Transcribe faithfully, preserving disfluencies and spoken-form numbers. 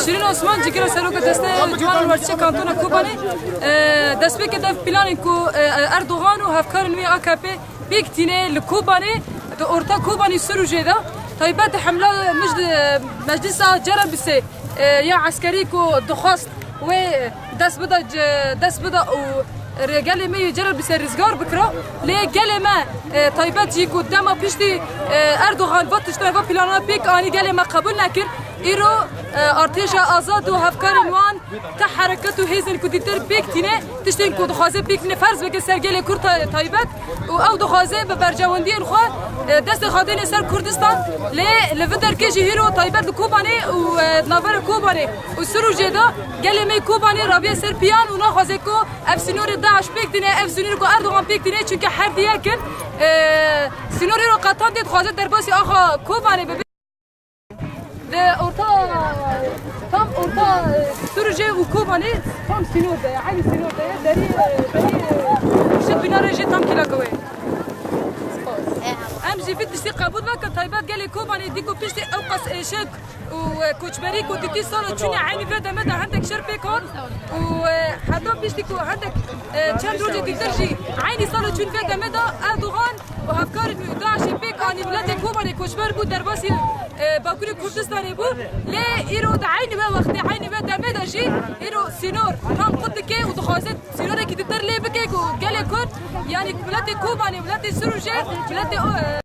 Şirin Osman, cîgera seroka desteya ciwanan werçî kantona Kobanê, e, destpêkê de planên ku, e, Erdogan û hevkarên wî A K P pêk tîne li Kobanê, di orta Kobanê Sirûcê de, taybet hemla mij-, Meclisa Cerablusê, e, ya eskerî ku dixwest wê dest bida ce-, dest bida û re-, gelê me yê Cerablusê rizgar bikira. Lê gelê me, e, taybet jî ku dema piştî, e, Erdogan va tiştine, va plana pêk anî, gelê me qebûl nekir. Îro, e, artêşa azad û hevkarên wan, te hereket û hêzên ku dîtir pêk tîne, tiştên ku dixwaze pêk bîne, ferz bike ser gelê Kurd ta-, taybet û ew dixwaze bi berjewendiyên xwe, e, destê xwe dêne ser Kurdistan. Lê li vê derkê jî hîro taybet li Kobanê û, e, navbera Kobanê û Sirûcê de gelê me yê Kobanê rabiye ser piyan û naxwaze ku ev sînorê DAIŞ pêk tîne, ev sînorê ku Erdogan pêk tîne, çunke her di yek in, e, sînorê ro qetan dê dixwaze derbasî axa Kobanê bibe. Di orta, tam orta, e, Sirûcê û Kobanê tam sînor de ye, eynî sînor de ye, derî, e, derî, e, ji binarê jî tam kîlaka wê. Em jî vî tiştî qebûl nakin, taybet gelê Kobanê dî ku piştî ew qas êşik û, e, koçberî ku dîtî sala çûnê eynî vê demê de hendek şer pêk hat û, e, heta piştî ku hendek, e, çend rojê dîtir jî eynî sala çûn vê demê de Erdogan û hevkarên wî DAIŞê pêk anî, miletê Kobanê koçber bû, derbasî, e, Bakurê Kurdistanê bû. Lê îro di eynî wê wextê, eynî wê demê de jî îro sînor tam qut dike û dixwaze sînorekî ditir lê bike ku gelê Kurd, yanî miletê Kobanê, miletê Sirûcê, miletê, e,